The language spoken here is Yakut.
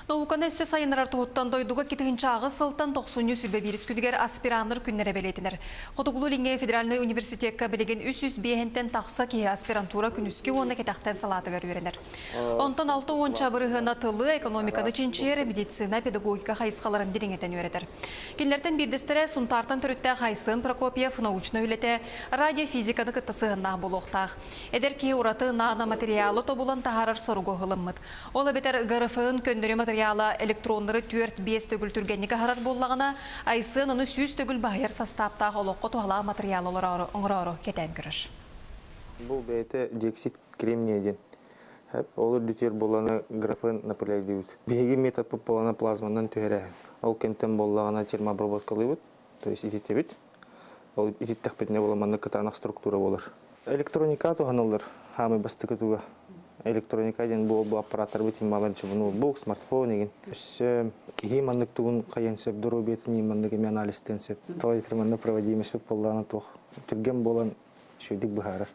Науканы өссө сайыннарар туһуттан дойдуга 2008 сылтан тохсунньу 21 күнүгэр аспираннар күннэрэ бэлиэтэнэр. Хотугулуу-Илиҥҥи федеральнай университекка билигин 305-тэн тахса киһи аспирантура күнүскү уонна кэтэхтэн салаатыгар үөрэнэр. Онтон 60 бырыһыана тылы, экономиканы чинчийэр, медицина, педагогика хайысхаларын дириҥэтэн үөрэтэр. Кинилэртэн биирдэстэрэ Сунтаартан төрүттээх Айсен Прокопьев научнай үлэтэ радиофизиканы кытта сыһыаннаах буолуохтаах. Эдэр киһи ураты наноматериалы тобулан таһаарар соругу ылыммыт. Ол эбэтэр ГРФ-ын көннөрү матырыйаала электроннары 4-5 төгүл түргэнник аһарар буоллаҕына, Айсен ону 100 төгүл баһыйар састааптаах олоххо туһалаах матырыйаалы оҥороору кэтээн көрөр. Бу бэйэтэ диоксид кремния диэн. Ол үрдүтүгэр буоллаҕына графен напыляйдыыбыт. Биһиги методпыт буоллаҕына плазманан түһэрээһин. Ол кэмтэн буоллаҕына термообработкалыыбыт, то есть ититэбит. Ол ититтэхпитинэ буола маннык кытаанах структура буолар. Электроника туһаныллар хаамый бастакы туга. Электроника диэн бу бу аппараттарбыт малар ноутбук, смартфон игин. Өссө киһи маннык тугун хайан сөп, доруобуйатын маннык эми анализтыан сөп. Талайтыр манна проводимость буоллаҕына туох түргэн буолан үчүгэйдик быһаарар.